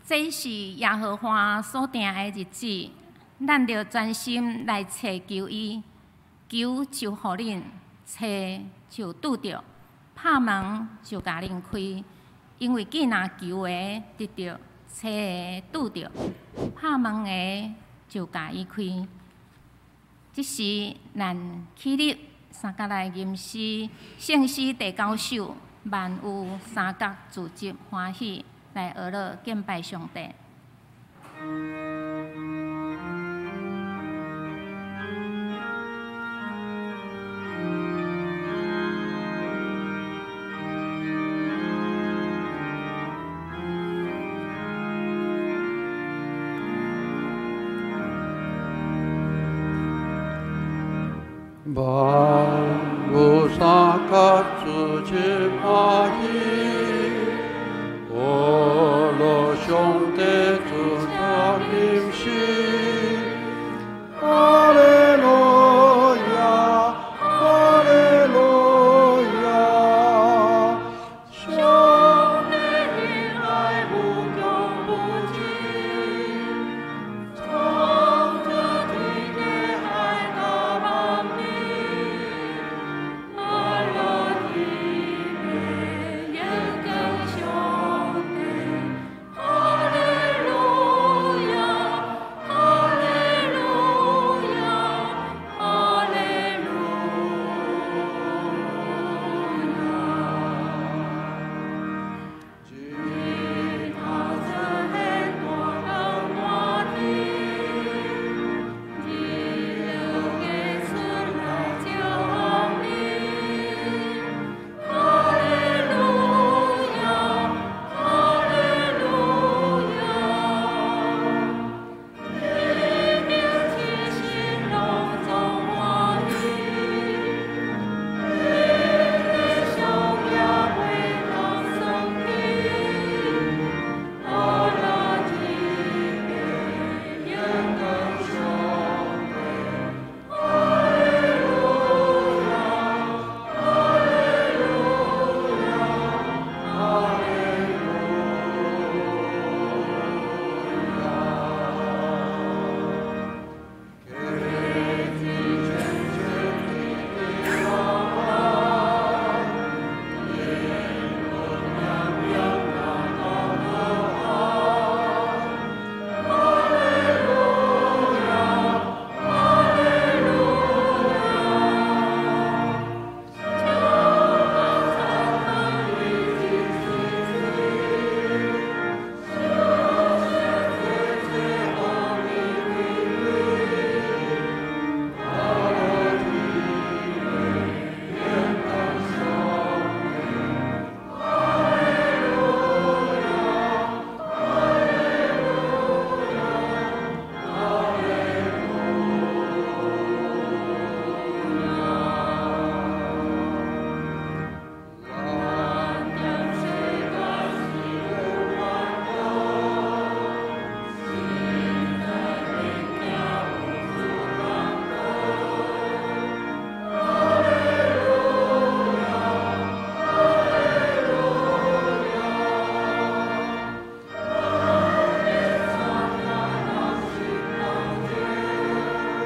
這是耶和華所定的日子，咱著專心來揣求伊，求就予恁，揣就拄著，拍門就共恁開。因為既若求的得著，揣的拄著，拍門的就共伊開。這時，咱起立，三角來吟詩，聖詩第九首，萬有三角自執歡喜，來學樂敬拜上帝。萬有三角自執歡喜，學樂上帝自得吟詩，哈利路亞，哈利路亞，上帝的愛無窮無盡，創造天地愛到萬民。阿拉的榮光上帝，哈利路亞，哈利路亞，哈利路亞。日頭出現大光滿天，日落出來照光明。哈利路亞，哈利路亞，天頂齊心攏總歡喜，天的上也袂當算起。阿拉的榮光上帝，哈利路亞，哈利路亞，哈利路亞。奇蹟全全的耶和華，天國榮耀大大哈利路亞，哈利路亞，將萬一起小世界阿彌陀佛，阿拉的榮光上帝，哈利路亞，哈利路亞，哈利路亞。藍天世界是有盼望，實在免驚有主同在。哈利路亞，哈利路亞，咱的山咱心當真，我上帝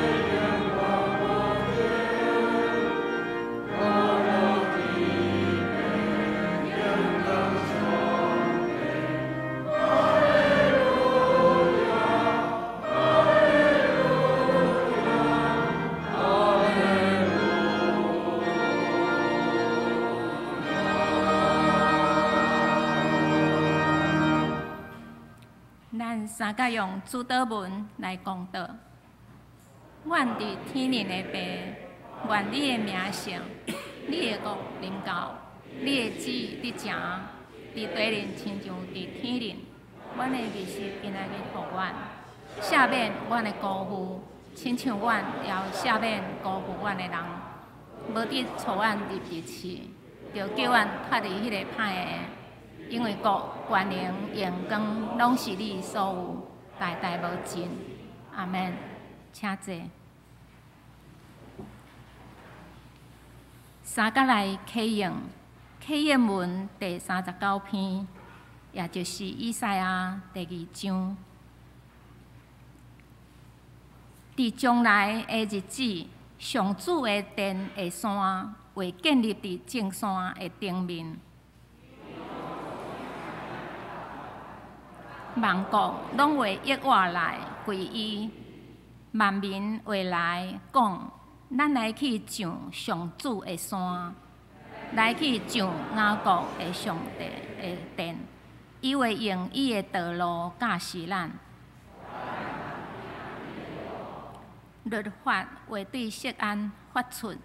榮耀滿天，阿拉的榮光上帝，哈利路亞，哈利路亞，哈利路亞。咱三角用主禱文來講道。阮佇天頂的父，願你的名聖，你的國臨到，你的旨意得成，佇地頂親像佇天頂。阮的日食今仔日予阮，赦免阮的辜負，親像阮也有赦免辜負阮的人。無得帶阮入入試，著救阮脫離彼個歹的。因為國、權能、榮光，攏是你所有，代代無盡。阿們，請坐。三角來啟用，啟启应文第39篇，也就是以赛亚第二章。佇將來的日子，上主的殿的山會建立佇眾山的頂面，萬國攏會躍倚來歸伊，萬民會來講：咱來去上上主的山，來去上雅各的上帝的殿，伊會用伊的道路教示咱。律法會對錫安發出，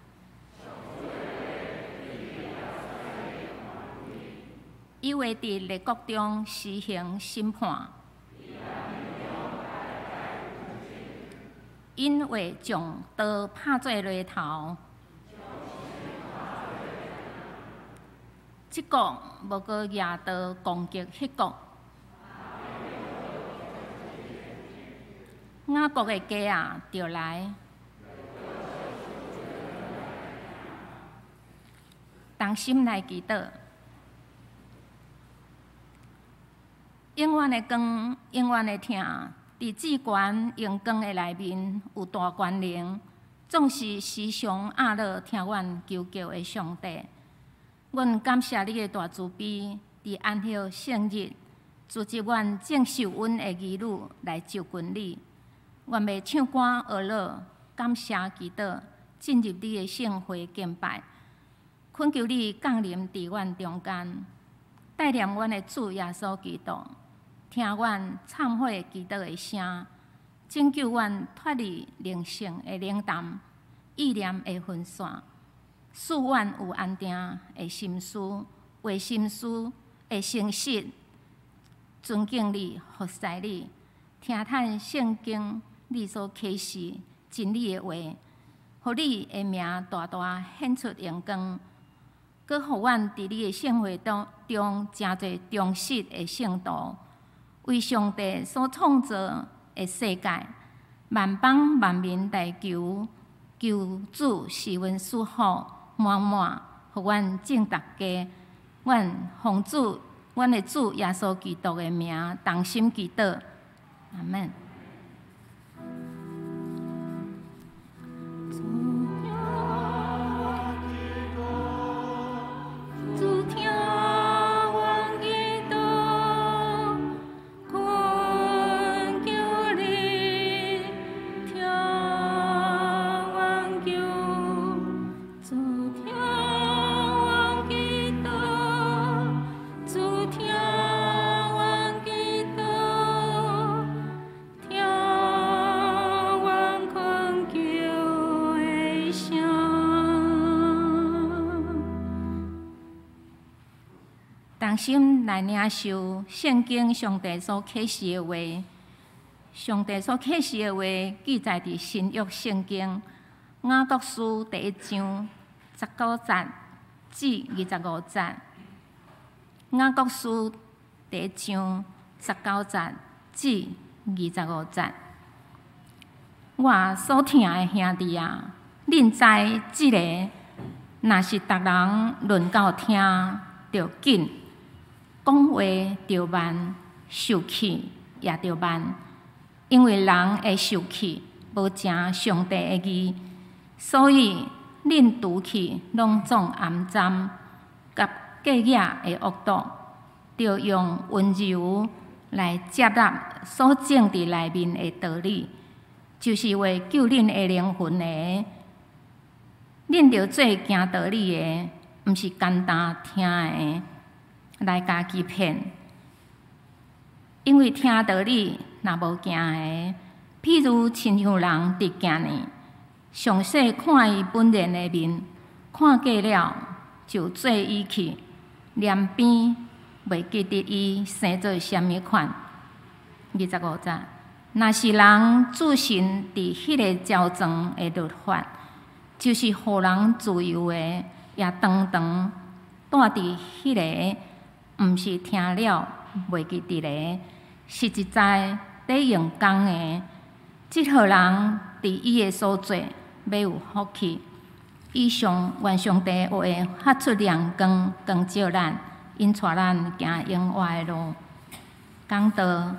伊會佇列國中施行審判，𪜶會將刀拍做犁頭，這國無閣舉刀攻擊彼國。雅各的家仔著來，同心來祈禱。永遠的光，永遠的疼，佇至懸榮光的內面有大權能，總是時常壓落聽阮求告的上帝。阮感謝你的大慈悲，佇安息聖日，組織阮眾受恩的兒女來就近你。願欲唱歌學樂，感謝祈禱，進入你的聖會敬拜，懇求你降臨佇阮中間，帶領阮的主耶穌基督，聽阮懺悔祈禱的聲，拯救阮脫離靈性的冷淡、意念的分散，賜阮有安定的心思、話心思的誠實，尊敬你、服侍你，聽探聖經你所啟示真理的話，予你的名大大顯出榮光，閣予阮佇你的聖會當中成做忠實的聖徒，為上帝所創造的世界，萬邦萬民來求，求主賜阮賜福滿滿，予阮眾逐家，阮奉主，阮的主耶穌基督的名，同心祈禱，阿們。主聽阮祈禱，懇求你聽阮求。主聽阮祈禱，主聽阮祈禱，聽阮懇求的聲。同心來領受聖經上帝所啟示的話，上帝所啟示的話記載佇新約聖經雅各書第一章19節至25節。雅各書第一章19節至25節。我所疼的兄弟啊，恁知這个，若是逐人論到聽著緊，講話著慢，受氣也著慢，因為人會受氣，無成上帝的義，所以恁除去攏總骯髒佮過額的惡毒，著用溫柔來接納所種佇內面的道理，就是為救恁的靈魂的。恁著做行道理的，毋是簡單聽的來家己騙。因為聽道理若無行的，譬如親像人佇鏡呢，詳細看伊本然的面，看過了就做伊去，連邊袂記得伊生做啥物款。25節，若是人注神佇彼个招狀的律法，就是予人自由的，也常常帶佇彼个，毋是聽了袂記得的，實實在在用工的，這號人佇伊的所做，欲有福氣。以上願上帝話發出亮光，光照咱，引帶咱行永活的路。講道，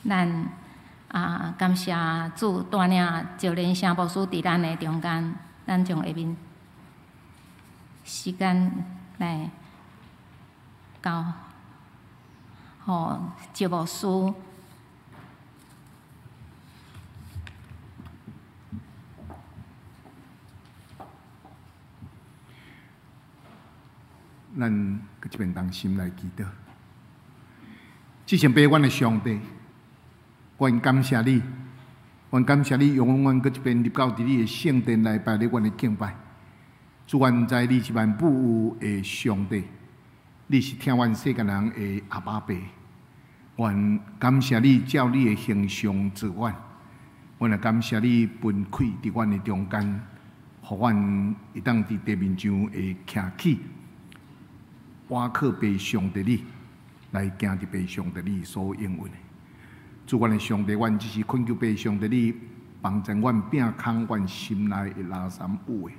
咱啊感謝主帶領趙連生牧師佇咱的中間，咱將下面時間來交予趙牧師。咱閣這邊同心來祈禱。至聖父阮的上帝，阮感謝你，阮感謝你，容阮閣這邊入到佇你的聖殿來拜你阮的敬拜。主，阮知你是萬有的上帝，你是疼阮世間人的阿爸父。阮感謝你照你的形象造阮，阮也感謝你分開佇阮的中間，予阮會當佇地面上會徛起。倚靠父上帝你，來行佇父上帝你所應允的。主，阮的上帝，阮只是懇求父上帝你幫助阮摒空阮心內的垃圾有的，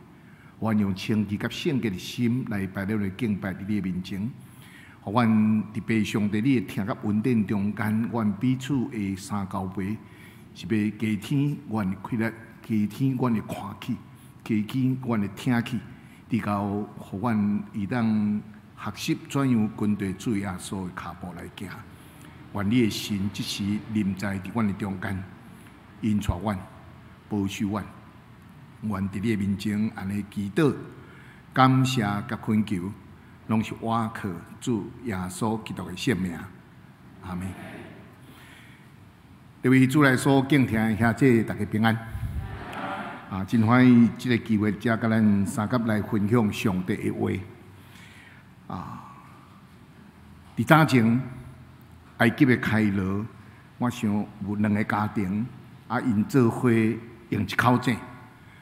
阮用清潔佮聖潔的心來拜了來敬拜佇你的面前，予阮佇父上帝你的疼佮恩典中間，阮彼此的相交陪，是欲加添阮的氣力，加添阮的歡喜，加添阮的疼氣，直到予阮會當學習怎樣跟隨主耶穌的跤步來行。願你的神這時臨在佇阮的中間，引帶阮，保守阮。願佇你的面前按呢祈禱，感謝佮懇求，攏是倚靠主耶穌基督的聖名。阿們。各位主內所敬聽的兄姊，大家平安。啊，真歡喜這个機會，遮佮咱相佮來分享上帝的話。啊！佇早前埃及的開羅，我想有兩个家庭，啊，𪜶做伙用一口井。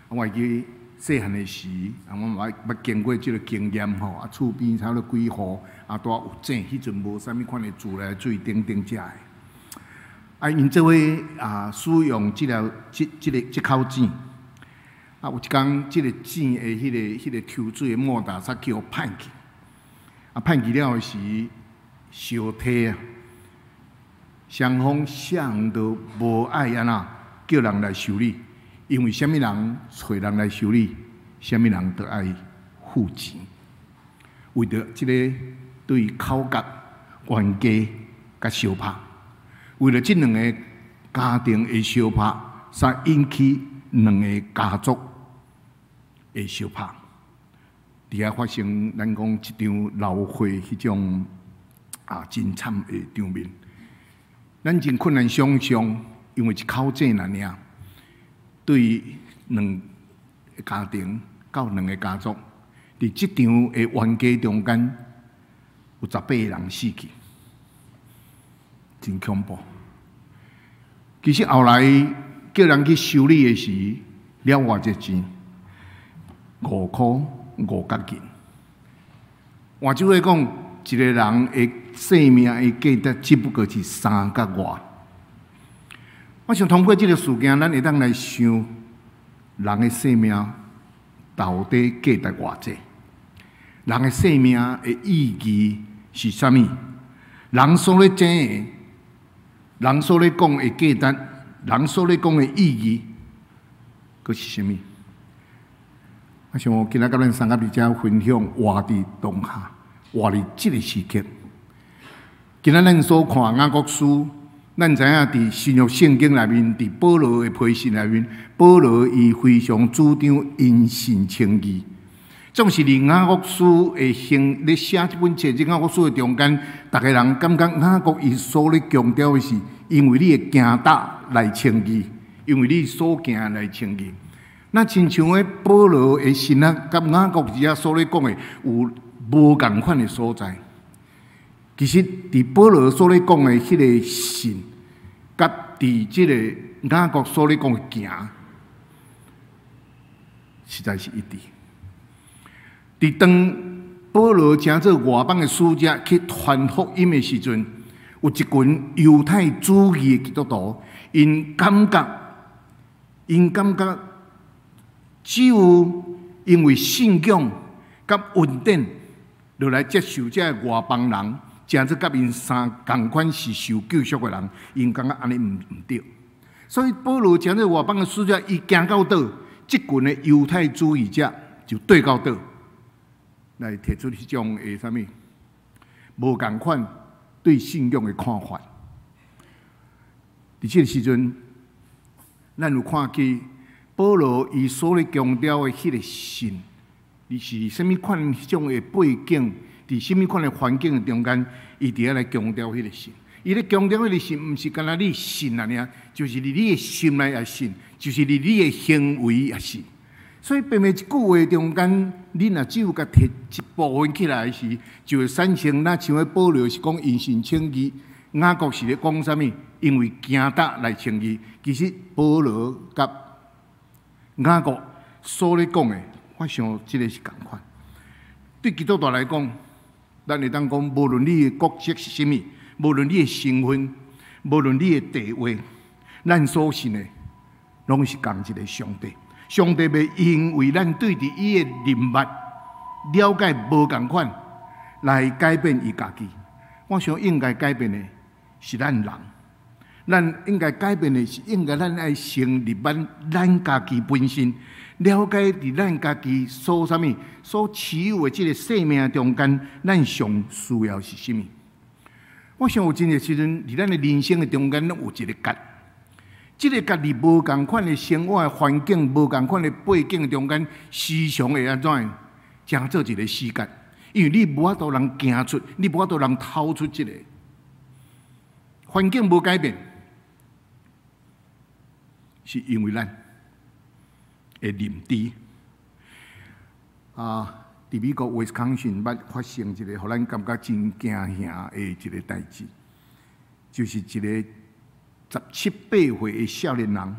我會記細漢的時，啊，我嘛捌經過這个經驗吼。啊，厝邊差不多幾戶，啊，拄仔有井，彼陣無啥物款的自來水等等遮的。啊，𪜶做伙啊，使用這个這這个這口井。啊，有一工，這个井的彼个抽水的馬達煞去予歹去。啊，歹去了時，相提啊，雙方啥人都無愛按怎叫人來修理，因為啥物人揣人來修理，啥物人都愛付錢。為著這个對口角、冤家佮相拍，為著這兩个家庭的相拍，煞引起兩个家族的相拍。佇遐發生，咱講一場流血彼種啊，真慘的場面。咱真困難想像，因為一口井爾爾，對兩个家庭到兩個家族，佇這場的冤家中間，有18個人死去，真恐怖。其實後來叫人去修理的時，了偌濟錢，5塊5角銀。換句話講，一个人的生命的價值只不過是三角外。我想通過這个事件，咱會當來想，人的生命到底價值偌濟？人的生命的意義是啥物？人所咧講的，人所咧講的價值，人所咧講的意義，閣是啥物？我想我今仔佮咱三个佇遮分享，活佇當下，活佇這个時刻。今仔咱所看雅各書，咱知影佇新約聖經內面，佇保羅的批信內面，保羅伊非常主張因信稱義。總是佇雅各書的行咧寫這本冊，這雅各書的中間，逐个人感覺雅各伊所咧強調的是，因為你的行踏來稱義，因為你所行來稱義。那親像彼保羅的神學，佮雅各佇遮所咧講的有無仝款的所在。其實，佇保羅所咧講的彼个信，佮佇這个雅各所咧講的行，實在是一致。佇當保羅成做外邦的使者去傳福音的時陣，有一群猶太主義的基督徒，𪜶感覺，只有因為信仰佮恩典，就來接受這个外邦人，成做佮𪜶相仝款是受救贖的人，𪜶感覺按呢毋對。所以保羅成做外邦的使者，伊行到佗，這群的猶太主義者就對到佗，來提出彼種的啥物無仝款對信仰的看法。佇這个時陣，咱有看見保羅伊所咧強調的彼个信，伊是啥物款彼種的背景，佇啥物款的環境的中間，伊佇遐來強調彼个信。伊咧強調彼个信，毋是干焦你信爾爾，就是佇你的心內也信，就是佇你的行為也信。所以，白白一句話中間，你若只有共提一部分起來時，就會產生若像彼保羅是講因信稱義，雅各是咧講啥物？因為行得來稱義。其實保羅佮雅各所咧講的，我想這个是仝款。對基督徒來講，咱會當講，無論你的國籍是啥物，無論你的身份，無論你的地位，咱所信的，攏是仝一个上帝。上帝袂因為咱對佇伊的認捌了解無仝款，來改變伊家己。我想應該改變的是咱人，咱應該改變的是應該咱愛先認捌咱家己本身，了解佇咱家己所啥物所持有的這个生命中間，咱上需要是啥物？我想有真濟時陣，佇咱的人生的中間，攏有一个結。這个結佇無仝款的生活的環境、無仝款的背景中間，時常會按怎樣，成做一个死結。因為你無法度通行出，你無法度通逃出這个環境無改變，是因為咱的認知。啊，佇美國威斯康星捌發生一個，予咱感覺真驚嚇的一个代誌，就是一个十七八歲的少年人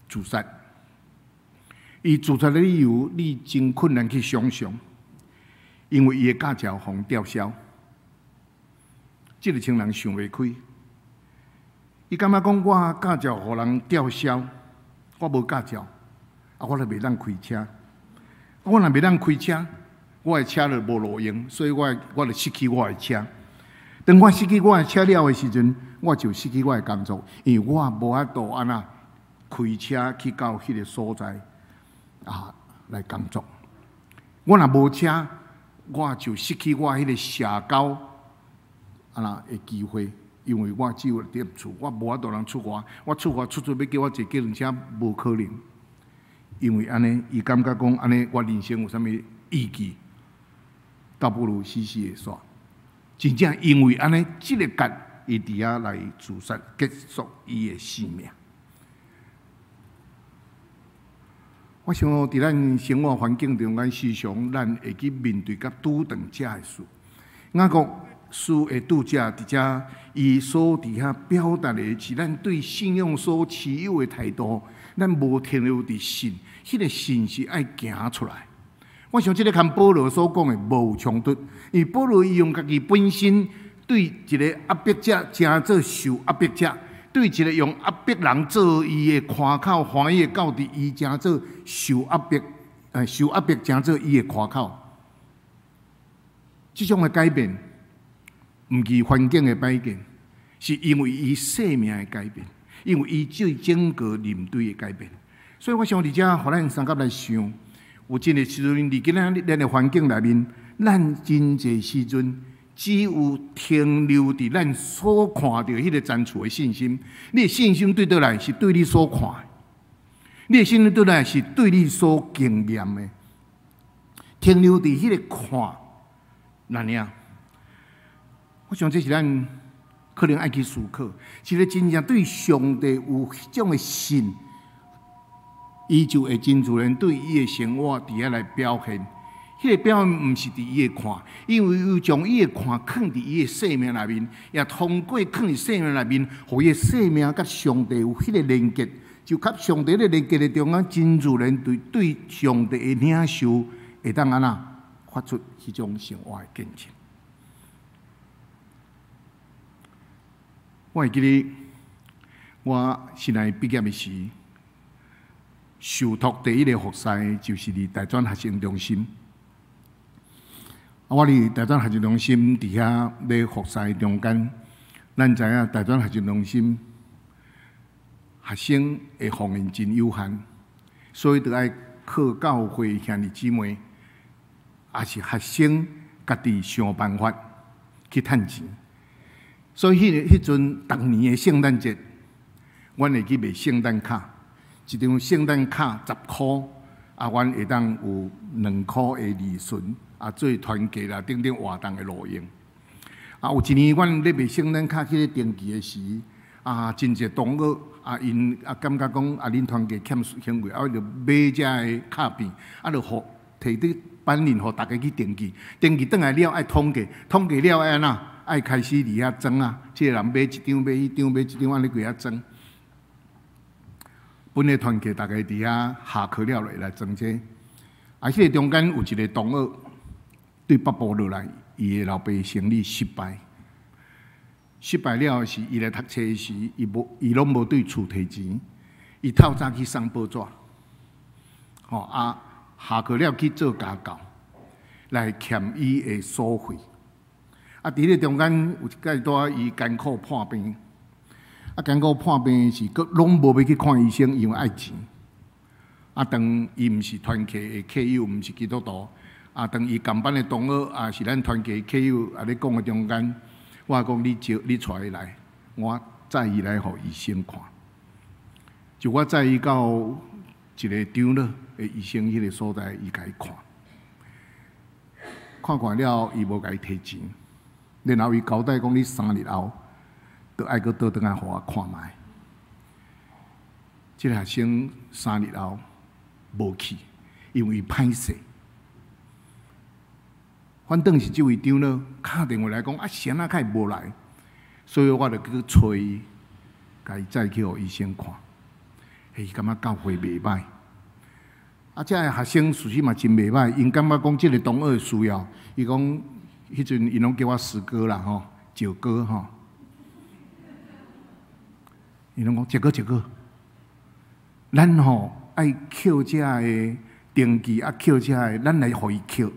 自殺。伊自殺的理由，你真困難去想象，因為伊的駕照予吊銷。這个穿人想袂開，伊感覺講我駕照予人吊銷，我無駕照，啊，我就袂當開車。我若袂當開車，我的車就無路用，所以我就失去我的車。當我失去我的車了的時陣，我就失去我的工作，因為我無法度按怎開車去到彼个所在啊來工作。我若無車，我就失去我彼个社交按怎的機會，因為我只有佇厝，我無法度通出外。我出外出出欲叫我坐計程車，無可能。因為按呢，伊感覺講按呢，我人生有啥物意義？倒不如死死會煞。真正因為按呢，這个結，伊佇遐來自殺，結束伊的生命。我想佇咱生活環境中間，時常咱會去面對佮拄著這个事。雅各書的拄者佇遮，伊所佇遐表達的是咱對信仰所持有的態度。咱無停留佇信，彼个信是愛行出來。我想這个佮保羅所講的無衝突，因為保羅伊用家己本身對一个壓迫者，成做受壓迫者；對一个用壓迫人做伊的誇口，歡喜的到佇伊成做受壓迫，受壓迫成做伊的誇口。這種的改變，毋是環境的改變，是因為伊生命的改變，因為伊對整個認知的改變。所以我想佇遮，予咱三甲來想。有真濟時陣，佇今仔日咱的環境內面，咱真濟時陣只有停留佇咱所看著彼个層次的信心。你的信心對佗來是對你所看的，你的信心對來是對你所經驗的。停留佇彼个看，那爾，我想這是咱可能愛去思考，一个真正對上帝有彼種的信。伊就會真自然對伊的生活佇遐來表現。彼个表現毋是佇伊的看，因為伊將伊的看囥佇伊的生命內面，也通過囥佇生命內面，予伊的生命佮上帝有彼个連結，就佮上帝的連結的中間，真自然對上帝的領受會當按怎發出彼種生活的見證。我會記得我神學畢業的時，受托第一个服侍就是佇大專學生中心。啊，我佇大專學生中心佇遐咧服侍中間，咱知影大專學生中心學生的奉獻真有限，所以著愛靠教會兄弟姊妹，抑是學生家己想辦法去趁錢。所以彼陣逐年的聖誕節，阮會去賣聖誕卡，一張聖誕卡10箍，啊，阮會當有2箍的利潤，啊，做團契啦等等活動的路用。啊，有一年阮咧賣聖誕卡去咧登記的時，啊，真濟同學啊，𪜶啊感覺講啊，恁團契欠行為，啊，就買遮个卡片，啊，就予提佇班裡予逐家去登記，登記轉來了愛統計，統計了愛按怎？愛開始佇遐裝啊，這个人買一張，買彼張，買一張，按呢規仔裝。本來團契逐家佇遐下課了會來裝這個，啊，彼個中間有一個同學對北部落來，伊的老爸生理失敗，失敗了時，伊來讀冊時，伊無，伊攏無對厝提錢，伊透早去送報紙，吼啊，下課了去做家教，來欠伊的所費。啊，佇彼個中間有一擺拄仔伊艱苦破病，啊，艱苦破病時，閣攏無欲去看醫生，因為愛錢。啊，當伊毋是團契的客友，毋是基督徒。啊，當伊仝班的同學，啊是咱團契客友，啊咧講的中間，我講你招你帶伊來，我載伊來予醫生看。就我載伊到一個長老的醫生彼个所在，伊共伊看，看看了，伊無共伊提錢。然後伊交代講，你3日後，著愛閣倒轉來予我看覓。這个學生三日後無去，因為歹勢。反轉是這位長老敲電話來講，啊，是按怎會無來？所以我就去揣伊，共伊載去予醫生看。伊感覺教會袂䆀。啊，這个學生事實嘛真袂䆀，𪜶感覺講這个同學需要，伊講。彼陣𪜶攏叫我師哥啦吼，石哥吼。𪜶攏講石哥石哥，咱吼愛扣這个登記啊，扣這个，咱來予伊扣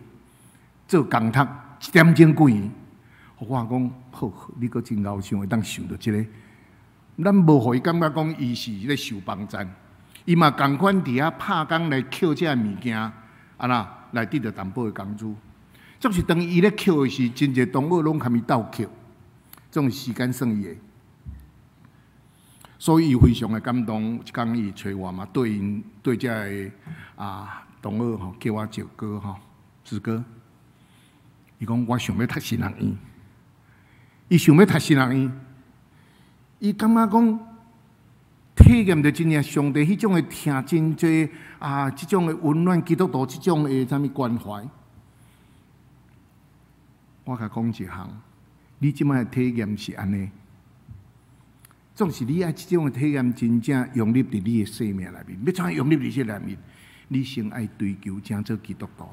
做工讀一點鐘幾元。我講好，你閣真𠢕想會當想著這个。咱無予伊感覺講伊是咧受幫贊，伊嘛仝款佇遐拍工來扣這个物件，啊啦，來得著淡薄的工資。總是當伊咧扣的時，真濟同學攏共伊鬥扣，這種時間算伊的，所以伊非常的感動。一工伊揣我嘛，對𪜶對這个啊同學吼，叫我石哥吼，師哥。伊講我想欲讀神學院，伊想欲讀神學院，伊感覺講體驗著真正上帝彼種的疼真濟啊，這種的溫暖，基督徒這種的啥物關懷。我共講一項，你這擺的體驗是按呢，總是你愛這種的體驗真正融入佇你的生命內面。欲怎融入佇這內面？你先愛追求成做基督徒。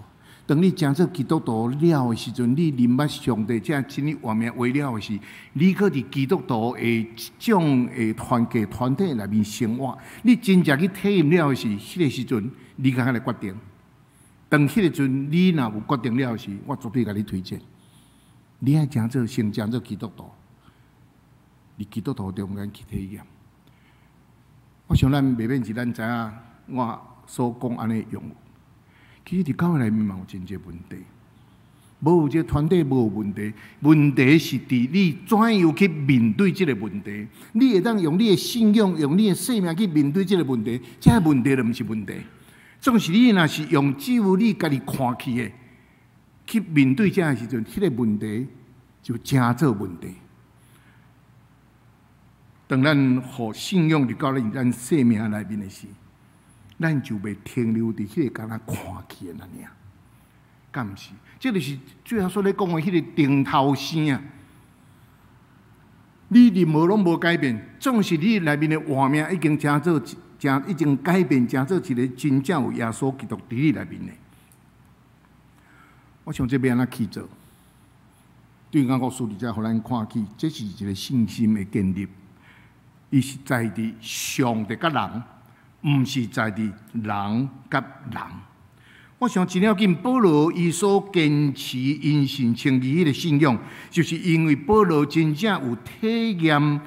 當你成做基督徒了的時陣，你認捌上帝這真理活命話了的時，你閣佇基督徒的這種的團契團體內面生活，你真正去體驗了的時，彼个時陣你較來決定。當彼個陣你若有決定了時，我絕對共你推薦。你愛成做先成做基督徒，佇基督徒中間去體驗。我想咱袂免是咱知影我所講按呢用。其實佇教會內面嘛有真濟問題，無有這個團體無問題，問題是佇你怎樣去面對這個問題。你會當用你的信仰、用你的生命去面對這個問題，這個問題就毋是問題。總是你若是用只有你家己看去的去面對這个時陣，彼個問題就成做問題。當咱予信仰入到咱生命內面的時，咱就袂停留佇彼个敢若看去的爾，敢毋是？這就是最後所咧講的彼個燈頭生啊！你任何攏無改變，總是你內面的活命已經成做成已經改變，成做一個真正有耶穌基督佇你內面的。我想這欲按怎去做？對雅各書佇遮予咱看起，這是一個信心的建立。伊是在佇上帝佮人毋是在佇人佮人。我想真要緊，保羅伊所堅持因信稱義彼个信仰，就是因為保羅真正有體驗，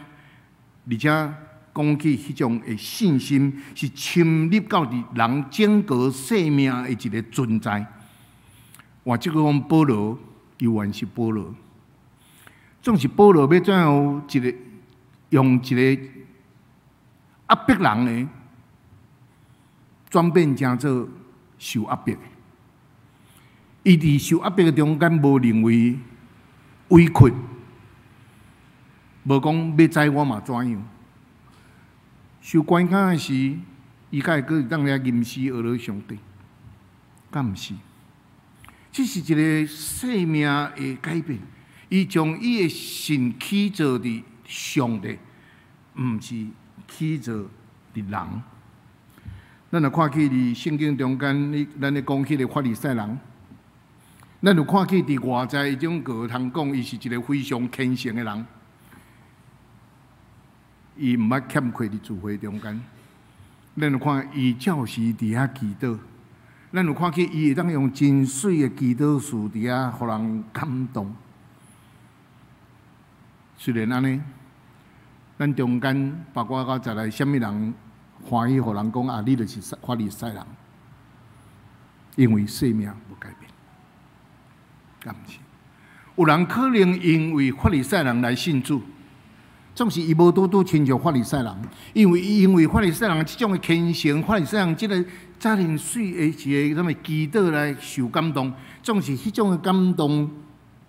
而且講起彼種的信心是深入到佇人整個生命的一个存在。換這個講，保羅猶原是保羅，總是保羅欲怎樣一个用一个壓迫人的轉變成做受壓迫的。伊佇受壓迫的中間，無認為委屈，無講欲知我嘛怎樣。受關卡的時，伊敢會閣會當來吟詩學了上帝，敢毋是？這是一个生命的改變。伊將伊的心起做佇上帝，毋是起做佇人。咱若看起佇聖經中間，你咱咧講彼个法利賽人，咱有看起佇外在彼種個通講，伊是一个非常虔誠的人。伊毋捌欠缺佇聚會中間。咱有看伊照時佇遐祈禱，咱有看起伊會當用真媠的祈禱詞佇遐，予人感動。雖然按呢，咱中間包括到在內，啥物人歡喜予人講啊？你就是法利賽人，因為生命無改變，敢毋是？有人可能因為法利賽人來信主，總是伊無拄拄親像法利賽人，因為法利賽人這種的虔誠，法利賽人這个遮爾媠的一个啥物祈禱來受感動，總是彼種的感動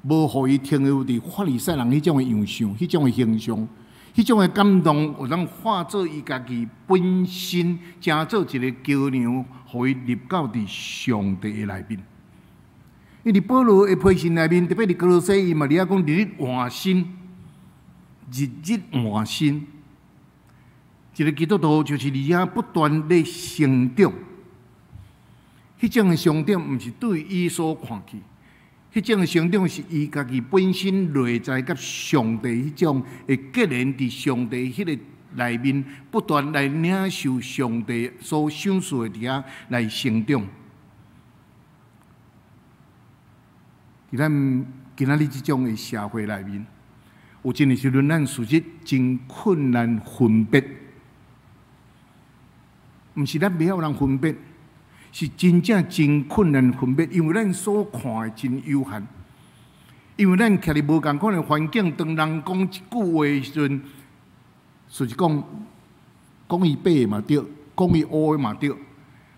無予伊停留佇法利賽人彼種的樣相、彼種的形象。彼種的感動，有當化做伊家己本身，成做一个橋梁，予伊入到佇上帝的內面。因為保羅的批信內面，特別佇歌羅西，伊嘛佇遐講日日換新，日日換新。一个基督徒就是佇遐不斷咧成長。彼種的成長，毋是對伊所看去。彼種的成長是伊家己本身內在佮上帝彼種的結連，佇上帝彼个內面不斷來領受上帝所賞賜的佇遐來成長。佇咱今仔日這種的社會內面，有真的時陣咱事實真困難分別，毋是咱袂曉人分別。是真正真困難分別，因為咱所看的真有限。因為咱徛佇無仝款的環境，當人講一句話的時陣，實際講，講伊白的嘛對，講伊烏的嘛對。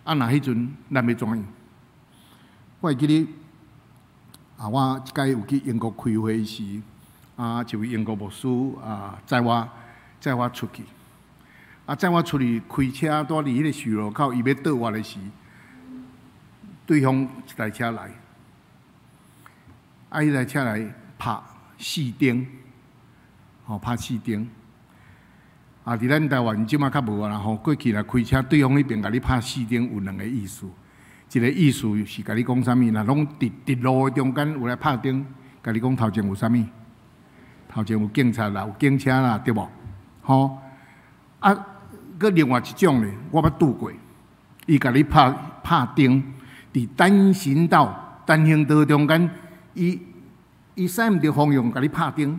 啊，若彼陣咱欲怎樣？我會記得啊，我一擺有去英國開會時，啊，一位英國牧師啊，載我出去。啊，載我出去開車，拄佇彼个十路口，伊欲倒我的時，對方一台車來，啊，彼台車來拍四燈，吼，拍四燈。啊，佇咱台灣這馬較無啊啦吼，過去若開車，對方彼邊共你拍四燈有兩个意思，一个意思是共你講啥物，若攏佇直路的中間有來拍燈，共你講頭前有啥物？頭前有警察啦，有警車啦，對無？吼，啊，閣另外一種咧，我捌拄過，伊共你拍拍燈。佇單行道、單行道中間，伊伊駛毋著方向，共你拍燈，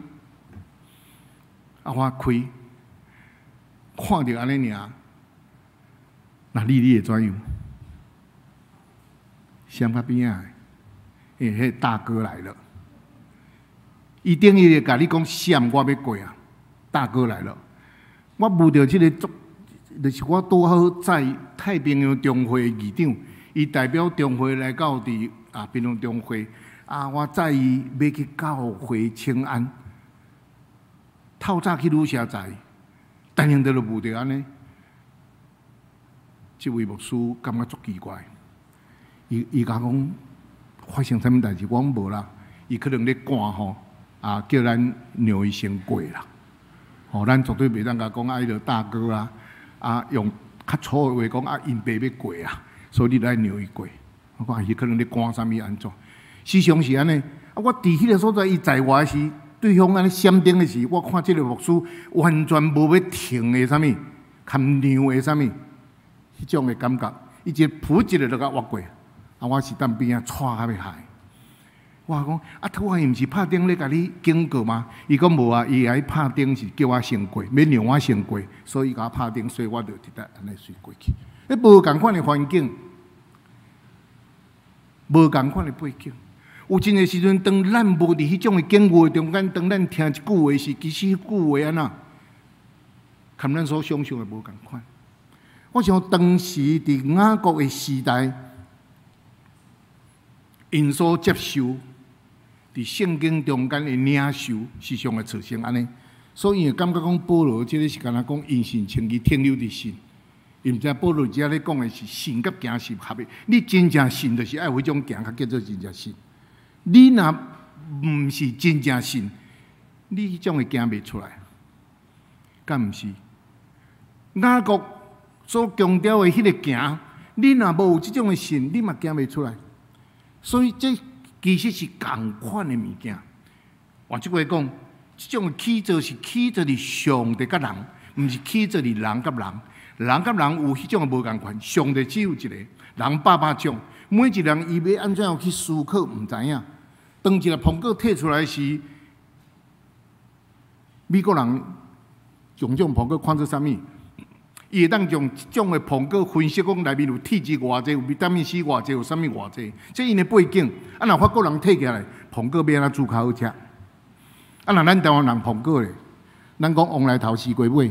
啊，我開看著按呢爾，那你會怎樣？閃較邊仔，欸，彼大哥來了，伊等於共你講閃，我欲過啊，大哥來了，我遇著這个足，就是我拄好載太平洋中會的議長。伊代表中會來到佇啊，屏東中會啊，我載伊欲去教會請安。透早去旅社載，單行道就遇著按呢。這位牧師感覺足奇怪，伊伊共我講發生啥物代誌？我講無啦，伊可能咧趕吼，啊，叫咱讓伊先過啦。吼，咱絕對袂當共講啊，彼个大哥啊，啊，用較粗的話講啊，𪜶爸欲過啊。所以你愛讓伊過，我講伊可能咧趕啥物按怎？時常是按呢。啊，我佇彼个所在，伊載我時，對方按呢閃燈的時，我看這个牧師完全無欲停的啥物，含讓的啥物，彼種的感覺，伊一噗一个就共劃過，啊，我是踮邊仔掣較欲害。我講啊，拄仔伊毋是拍燈咧，共你警告嗎？伊講無啊，伊愛拍燈是叫我先過，欲讓我先過，所以共我拍燈，所以我就直直按呢隨過去。彼無仝款的環境，無仝款的背景，有真濟時陣，當咱無佇彼種的境遇中間，當咱聽一句話時，其實彼句話按怎，佮咱所想象的無仝款。我想當時佇雅各的時代，𪜶所接受佇聖經中間的領袖是上會出現按呢，所以會感覺講保羅這个是敢若講因信稱義停留佇信，伊毋知保羅遮咧講的是信佮行是合的。你真正信，就是愛有彼種行，較叫做真正信。你若毋是真正信，你彼種會行袂出來，敢毋是？雅各所強調的彼个行，你若無有這種的信，你嘛行袂出來。所以這其實是仝款的物件。換一句話講，這種起做是起做佇上帝佮人，毋是起做佇人佮人。人佮人有彼種的無仝款，上帝只有一个，人百百種。每一个人伊欲按怎樣去思考，毋知影。當一个蘋果提出來時，美國人將這種蘋果看做啥物？伊會當將這種的蘋果分析講內面有鐵質偌濟，有維他命 C 偌濟，有啥物偌濟，這𪜶的背景。啊，若法國人提起來，蘋果欲按怎煮較好食？啊，若咱台灣人蘋果咧，咱講黃梨頭西瓜尾，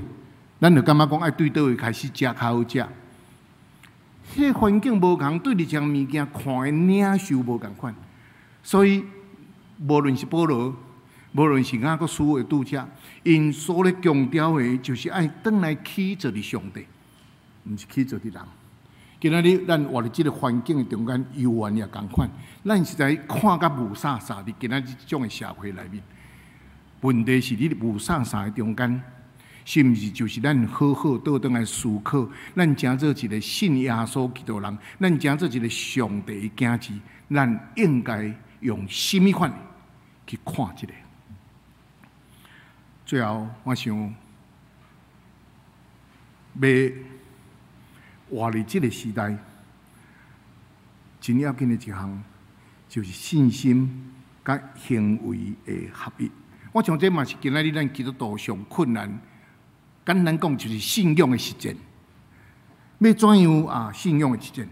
咱就感覺講愛對佗位開始食較好食。彼个環境無仝，對這項物件看的領受無仝款，所以無論是保羅，無論是雅各書的著者，𪜶所咧強調的，就是愛轉來起做佇上帝，毋是起做佇人。今仔日咱活佇這个環境的中間，猶原也仝款。咱實在看甲霧煞煞佇今仔日這種的社會內面，問題是你佇霧煞煞的中間，是毋是就是咱好好倒轉來思考？咱成做一个信耶穌基督人，咱成做一个上帝的囝兒，咱應該用啥物款去看這个？最後，我想欲活佇這个時代，真要緊的一項，就是信心佮行為的合一。我想這嘛是今仔日咱基督徒上困難。簡單講，就是信仰的實踐。欲怎樣啊？信仰的實踐，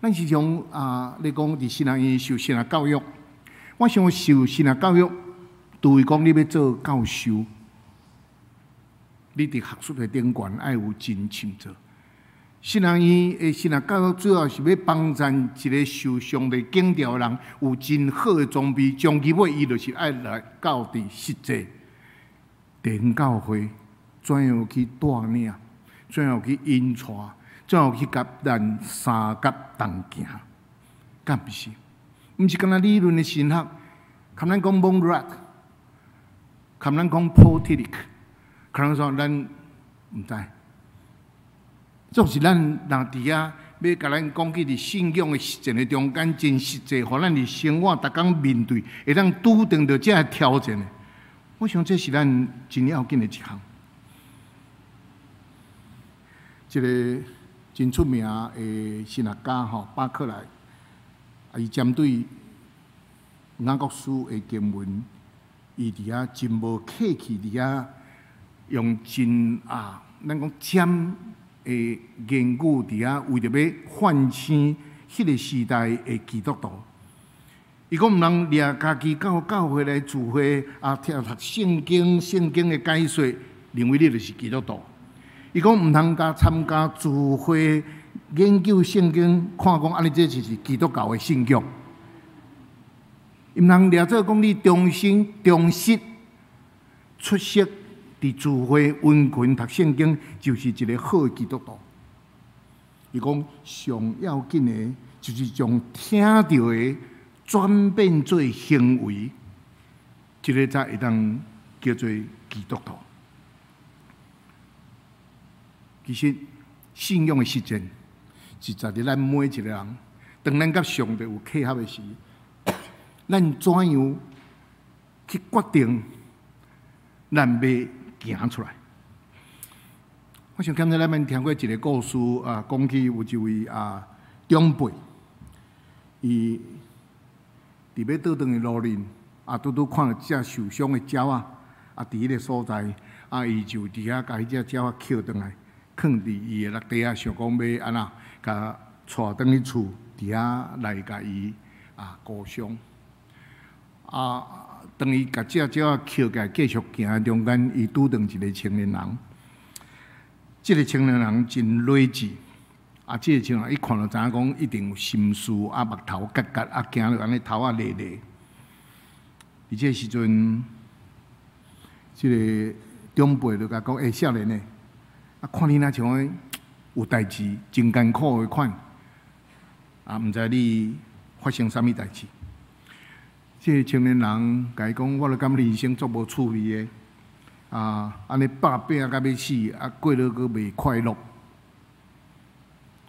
咱時常啊，咧講佇神學院受神學教育。我想受神學教育，除非講你欲做教授，你佇學術的頂懸愛有真深造。神學院的神學教育主要是欲幫助一个受上帝揀召的人，有真好的裝備，終其尾伊就是愛來到佇實際地方教會。怎樣去帶領？怎樣去引帶？怎樣去佮咱相佮同行？敢毋是？毋是干焦理論的神學，含咱講 Monrad，含咱講 Paul Tillich，可能說咱毋知。總是咱若佇遐欲共咱講起佇信仰的實踐的中間，真實際，予咱佇生活逐工面對，會當拄著著這个挑戰的。我想這是咱真要緊的一項。這个真出名的神學家吼，巴克萊，啊，伊針對雅各書的經文，伊佇遐真無客氣，佇遐用真啊，咱講尖的言語佇遐為著欲反省彼个時代的基督徒。伊講毋通掠家己到教會來聚會啊，聽讀聖經、聖經的解說，認為你就是基督徒。伊講毋通共參加聚會研究聖經，看講按呢這就是基督教的信仰。毋通掠做講你忠心忠實出席佇聚會溫群讀聖經，就是一个好的基督徒。伊講上要緊的，就是將聽著的轉變做行為，這个才會當叫做基督徒。其實信仰的實踐是在佇咱每一个人，當咱佮上帝有契合的時，咱怎樣去決定咱欲行出來？我想剛才咱們聽過一个故事啊，講起有一位啊長輩，伊佇欲倒轉的路面啊，拄拄看著一隻受傷的鳥仔啊，佇彼个所在啊，伊就佇遐共彼隻鳥仔抾轉來，囥佇伊的橐袋仔，想講欲按怎，共帶轉去厝，佇遐來共伊啊療傷。啊，當伊共這隻鳥仔抾起來繼續行的中間，伊拄著一个青年人。這个青年人真睿智，啊，這个青年人一看就知影講一定有心事，啊，目頭結結，啊，行落按呢頭仔咧咧。佇這个時陣，這个長輩就共講：“欸，少年的，啊，看你若像講有代誌，真艱苦的款，啊，毋知你發生啥物代誌？”這个青年人共伊講：“我就感覺人生足無趣味的。啊，按呢百病甲欲死，啊，過了閣袂快樂。”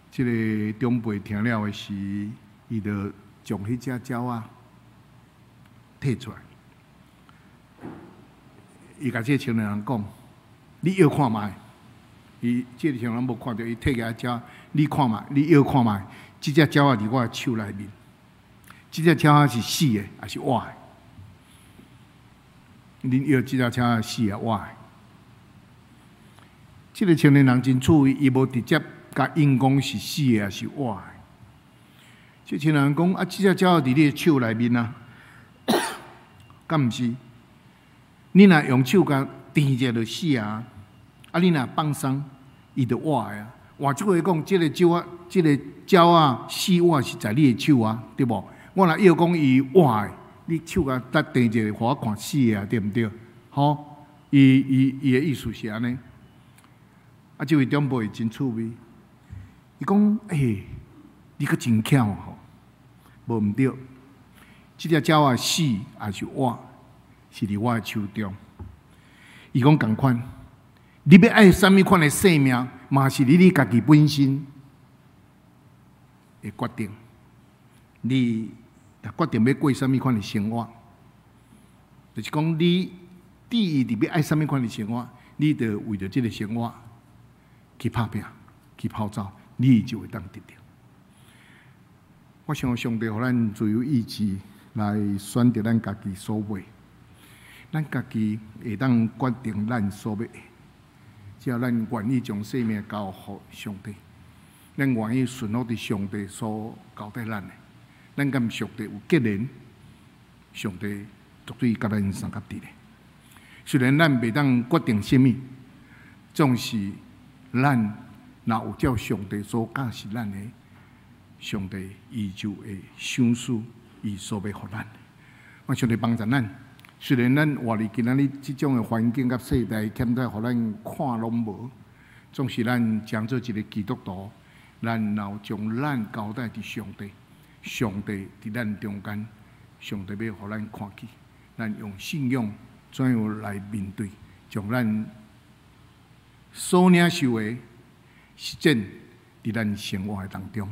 這个長輩聽了的時，伊就將彼隻鳥仔提出來，伊共這个青年人講：“你搖看覓？”伊這个青年人無看著，伊提起來鳥，你看覓？你搖看覓？這隻鳥仔佇我的手內面，這隻鳥仔是死的，抑是活的？恁搖這隻鳥仔死抑活的？這个青年人真趣味，伊無直接共應講是死的抑是活的。這青年人講：“啊，這隻鳥仔佇你的手內面啊，敢毋是？你若用手共掂者就死啊！啊，你若放鬆，伊就活的啊。換句話講，這个鳥仔，這个鳥仔死活是在你的手啊，對無？我若搖講伊活的，你手共搭掂者，予我看死的啊，對毋對？吼，伊伊伊的意思是按呢。啊，這位長輩真趣味，伊講：“欸，你閣真巧吼，無毋對，這隻鳥仔死抑是活，是佇我的手中。”伊講仝款，你欲愛啥物款的生命，嘛是你家己本身的決定。你若決定欲過啥物款的生活，就是講你志意佇欲愛啥物款的生活，你就為著這个生活去拍拚、去跑走，你就會當得著。我想上帝予咱自由意志來選擇咱家己所欲，咱家己會當決定咱所欲的。只要咱願意將生命交予上帝，咱願意順服佇上帝所交代咱的，咱佮上帝有結連，上帝絕對佮咱相佮佇咧。雖然咱袂當決定啥物，總是咱若有照上帝所教示咱的，上帝伊就會賞賜伊所欲予咱的。願上帝幫助咱。雖然咱活佇今仔日這種的環境佮世代，欠得予咱看攏無，總是咱將做一个基督徒，咱若有將咱交代佇上帝，上帝佇咱中間，上帝欲予咱看見，咱用信仰怎樣來面對，將咱所領受的實踐佇咱生活的當中，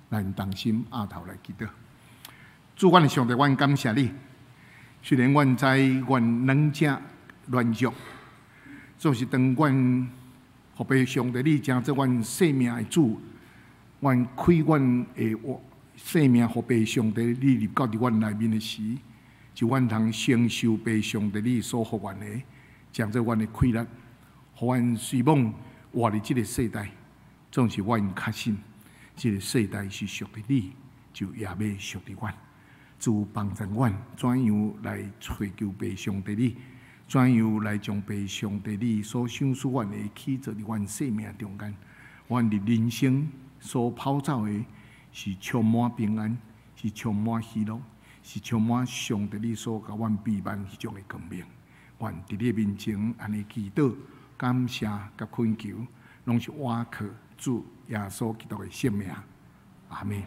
咱同心阿頭來祈禱。主，阮的上帝，阮感謝你。雖然阮知阮軟弱軟弱，總是當阮予父上帝你成做阮生命的主，阮開阮的生命予父上帝你入到佇阮內面的時，就阮通承受父上帝你所予阮的，成做阮的氣力，予阮雖罔活佇這个世代，總是阮確信，這个世代是屬於你，就也欲屬於阮。主幫助阮，怎樣來揣求父上帝你？怎樣來將父上帝你所賞賜阮的去做佇阮生命中間？阮佇人生所跑走的是充滿平安，是充滿喜樂，是充滿上帝你所共阮備辦彼種的光明。阮佇你面前按呢祈禱、感謝佮懇求，攏是倚靠主耶穌基督的聖名。阿們。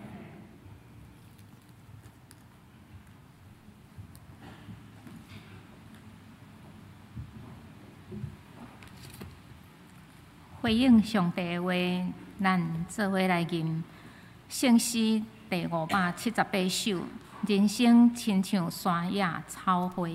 回應上帝的話，咱做伙來吟聖詩第578首，人生親像山野草花。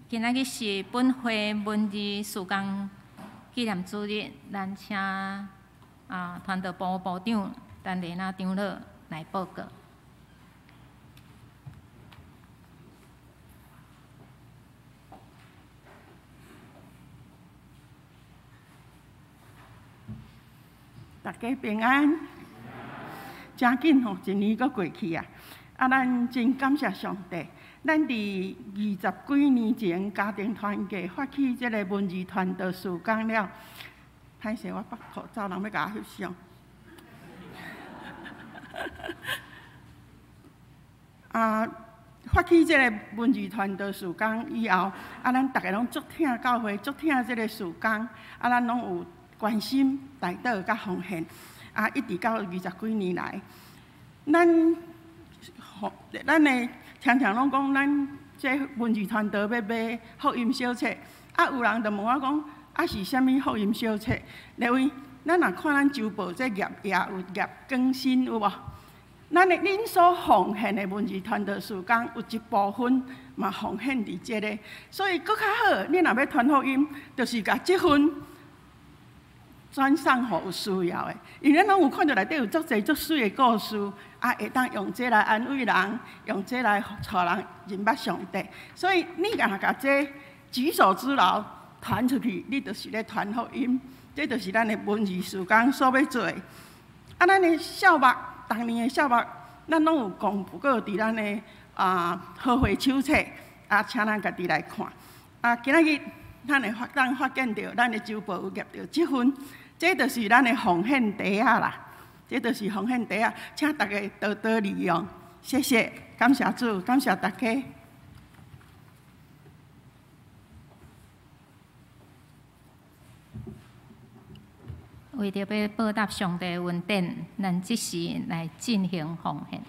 今仔日是本會文字事工紀念主日，咱請傳道部部長陳麗娜長老來報告。大家平安，真緊吼，一年閣過去啊！啊，咱真感謝上帝。咱佇20幾年前家庭團契發起這个文字傳道事工了，歹勢我縛口罩，人欲共我翕相。啊，發起這个文字傳道事工以後，啊，咱逐个攏足疼教會，足疼這个事工，啊，咱攏有關心、代禱佮奉獻，啊，一直到20幾年來，咱的常常攏講，咱這文字傳道欲買福音小冊，啊，有人就問我講，啊是啥物福音小冊？列位，咱若看咱週報這頁也有頁更新有無？咱的恁所奉獻的文字傳道事工有一部分嘛奉獻佇這个，所以閣較好，恁若欲傳福音，就是共這份轉送予有需要的，因為咱攏有看著內底有足濟足媠的故事，啊，會當用這來安慰人，用這來帶人認捌上帝。所以你若共這舉手之勞傳出去，你就是咧傳福音，這就是咱的文字事工所欲做的。啊，咱的數目，逐年的數目，咱攏有公布過佇咱的和會手冊，啊，請咱家己來看。啊，今仔日咱會當發現著，咱的週報有挾著這份。這就是咱的奉獻袋仔啦，這就是奉獻袋仔，請大家多多利用，謝謝，感謝主，感謝大家。為著欲報答上帝恩典，咱這時來進行奉獻。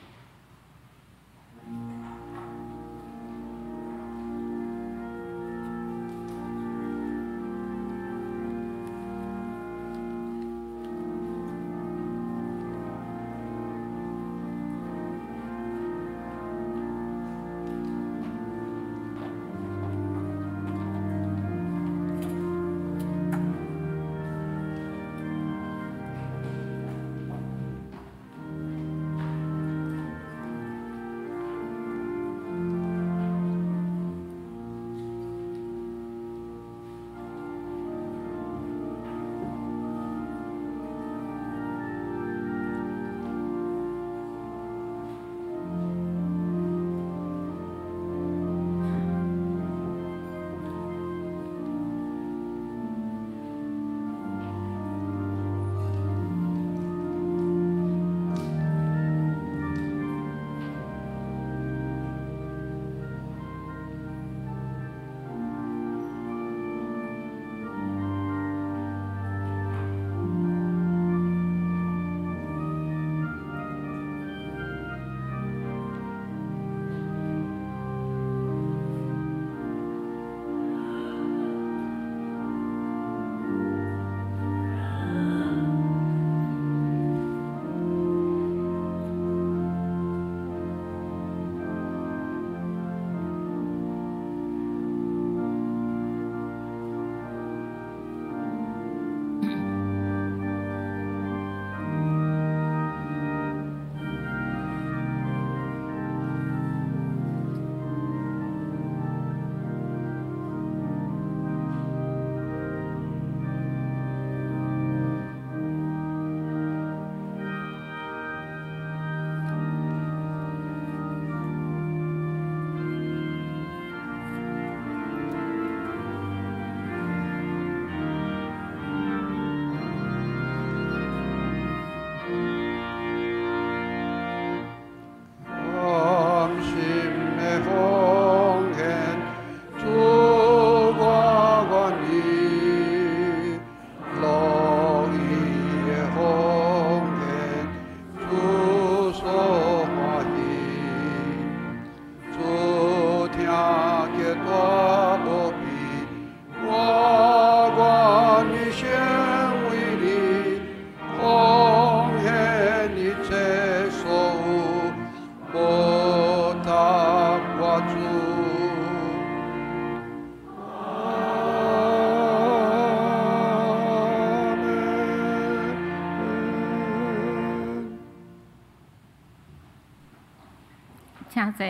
請坐。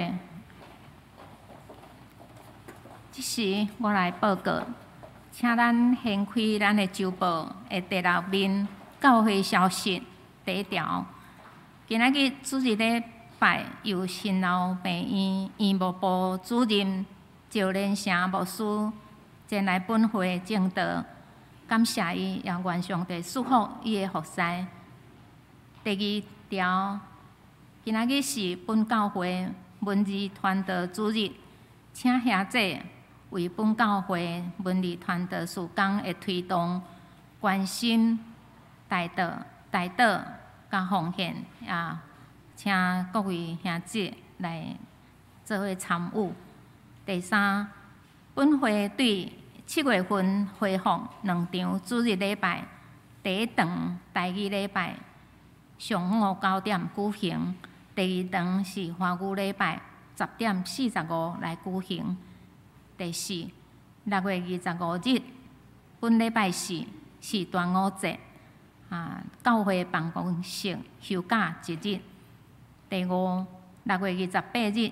這時我來報告，請咱掀開咱的週報的第六面教會消息第一條。今仔日主日禮拜由新樓病院院務部主任趙連成牧師前來本會證道，感謝伊，也願上帝祝福伊的服侍。第二條，今仔日是本教會文字傳道主日，請兄姐為本教會文字傳道事工的推動、關心、代禱、代禱佮奉獻啊，請各位兄姐來做伙參與。第三，本會對7月份恢復兩場主日禮拜，第一堂台語禮拜上午9點舉行，第二堂是華語禮拜10點45來舉行。第四，6月25日，本禮拜四是端午節，啊，教會辦公室休假一日。第五，6月28日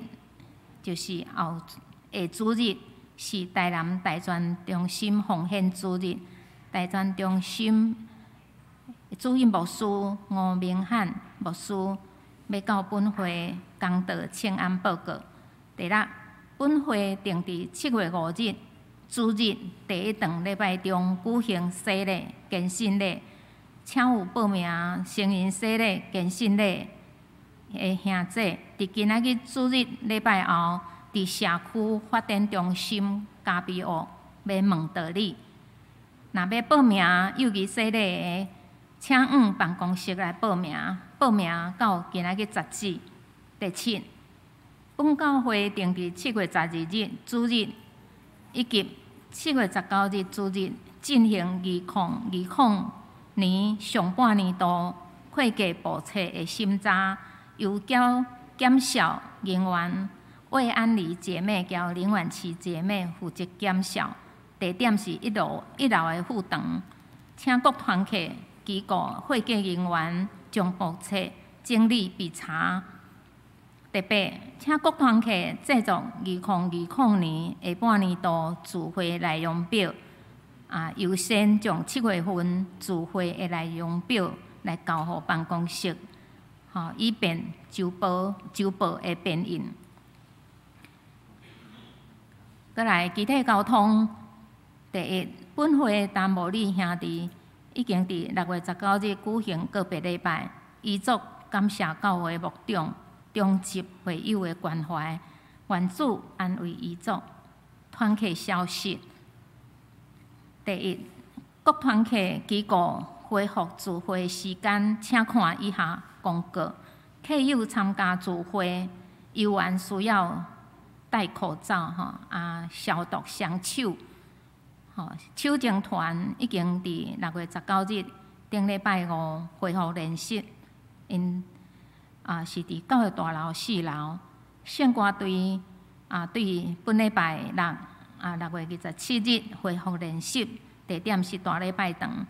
就是後下主日，是台南大專中心奉獻主日。大專中心主任牧師吳明漢牧師欲到本會講道請安報告。第六，本會定佇7月5日主日第一堂禮拜中舉行洗禮、堅信禮，請有報名成人洗禮、堅信禮的兄姐，佇今仔日主日禮拜後，佇社區發展中心咖啡屋欲問道理。若欲報名幼兒洗禮的，請往辦公室來報名，報名到今仔日截止。第七，本教會定佇7月12日主日以及7月19日主日進行2020年上半年度會計簿冊的審查，由檢檢校人員魏安妮姐妹佮林婉琪姐妹負責檢校，地點是一樓的副堂，請各團契機構會計人員將簿冊整理備查。第八，請各團契製作2020年下半年度聚會內容表，啊，優先將7月份聚會的內容表來交予辦公室，吼，以便週報的編印。閣來，集體溝通。第一，本會陳無禮兄弟已經佇6月19日舉行告別禮拜，遺囑感謝教會牧長、長執會友的關懷，願主安慰遺囑。團契消息。第一，各團契機構恢復聚會時間，請看以下公告。客友參加聚會，猶原需要戴口罩，吼啊，消毒雙手。吼，手情團已經佇6月19日頂禮拜五恢復練習，𪜶啊是佇教會大樓4樓。聖歌隊啊，對本禮拜六啊6月27日恢復練習，地點是大禮拜堂。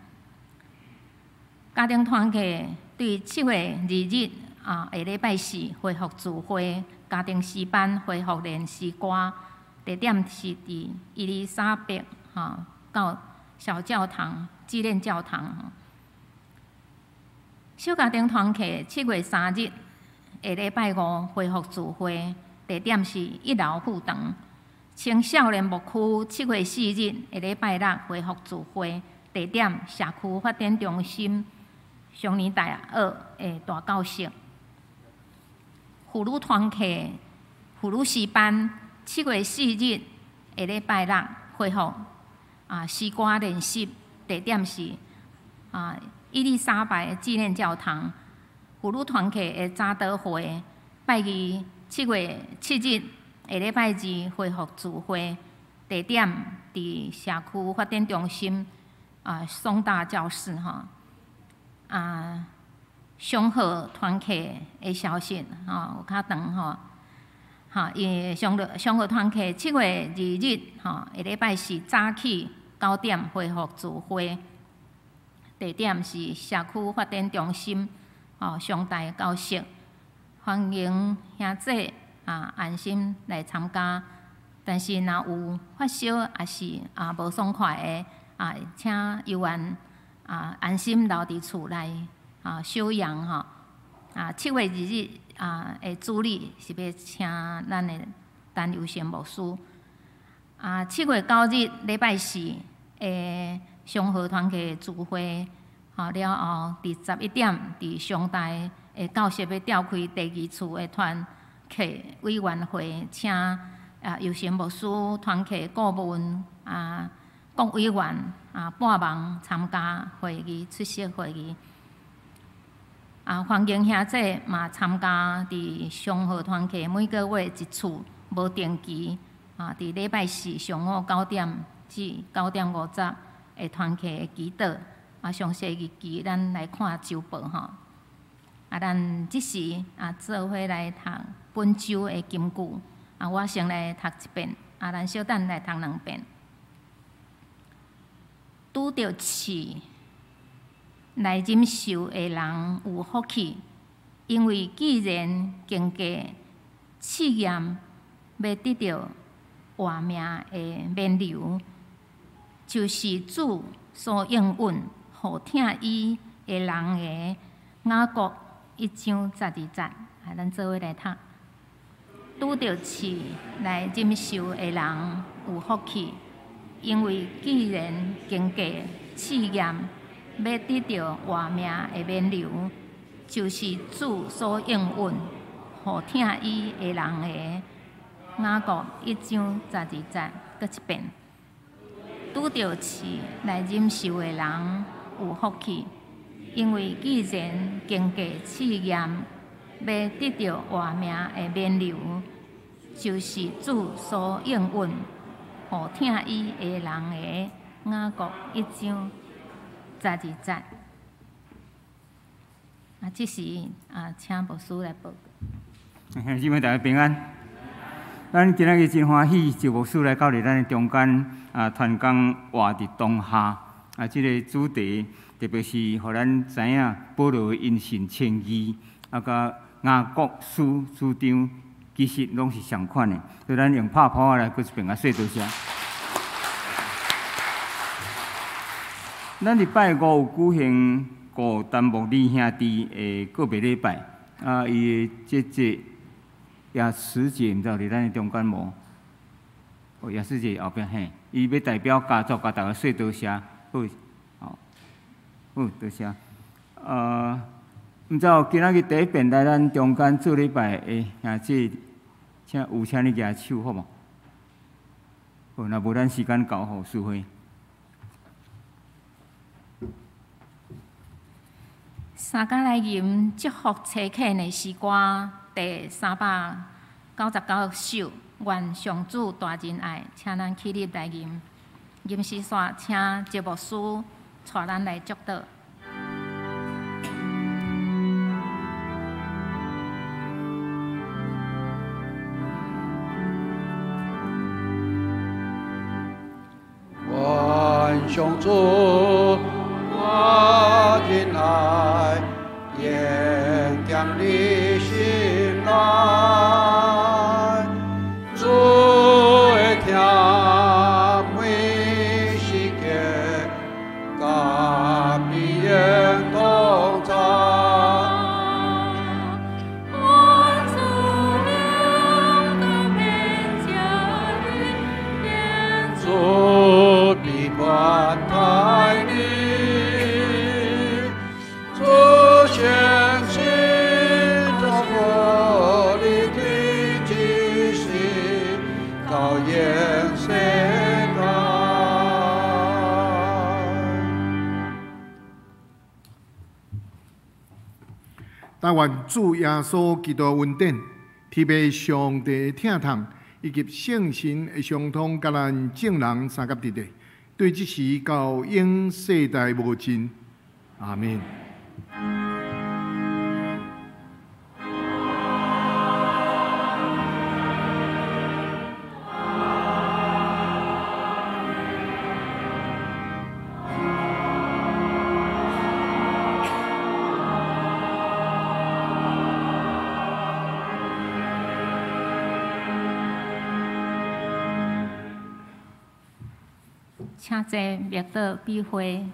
家庭團契對7月2日啊下禮拜四恢復聚會，家庭詩班恢復練詩歌，地點是佇伊麗莎白吼到小教堂紀念教堂。小家庭團契7月3日下禮拜五恢復聚會，地點是1樓副堂。青少年牧區7月4日下禮拜六恢復聚會，地點社區發展中心松年大學的大教室。婦女團契婦女詩班7月4日下禮拜六恢復啊詩歌練習，地點是啊伊麗莎白紀念教堂。婦女團契的早禱會拜二7月7日下禮拜二恢復聚會，地點佇社區發展中心啊松大教室吼。啊，松鶴團契的消息吼有較長吼，吼，伊松松鶴團契7月2日吼下禮拜四早起9點恢復聚會，地點是社區發展中心吼松大教室，歡迎兄姊安心來參加。但是若有發燒抑是無爽快的，請猶原安心留佇厝內休養吼。7月2日的主禮是欲請咱的陳尤成牧師。7月9日禮拜四的松和團契聚會，了後佇11點佇松大的教室欲召開第二次的團契委員會，請尤成牧師、團契顧問各委員撥忙參加會議，出席會議。歡迎兄姊嘛參加佇松和團契每個月一次無定期佇禮拜四上午9點至9點50的團契的祈禱。詳細日期咱來看週報吼。咱這時做伙來讀本週的金句。我先來讀一遍，咱小等來讀兩遍。拄著試來忍受的人有福氣，因為既然經過試驗，欲得著活命的勉留，就是主所應允予疼伊的人的。雅各1章12節，咱做伙來讀。拄著試來忍受的人有福氣，因為既然經過試驗，欲得著活命的勉留，就是主所應允予疼伊的人的。雅各1章12節，閣一遍。拄著試來忍受的人有福氣，因為既然經過試驗，欲得著活命的勉留，就是主所應允予疼伊的人的。雅各1章12節。這時請牧師來報告。兄姊妹大家平安。咱今仔日真歡喜，周牧師來到佇咱的中間傳講活佇當下這个主題，特別是予咱知影保羅因信稱義，佮雅各書主張其實攏是相款的。所以咱用拍拍來閣一遍說多謝。咱禮拜五有舉行顧丹木李兄弟的告別禮拜，伊的姐姐亞慈姐毋知有佇咱的中間無？哦，亞慈姐後壁嘿，伊欲代表家族共大家說多謝，好，好，好，多謝。毋知有今仔日第一遍來咱中間做禮拜的兄姊，請有請你舉手好無？好，若無咱時間交予淑慧。三工來吟祝福差遣的詩歌第399首，願上主大仁愛，請咱起立來吟。吟詩煞，請節牧師帶咱來祝禱。願上主大仁愛，延添你心內，主的疼每時刻，佮你永同在。我主永到免家里，愿主必關待你。但願主耶穌基督恩典、天父上帝疼痛以及聖神的相通，佮咱眾人相佮佇咧，對這時到永世代無盡。阿們。請坐默禱比會。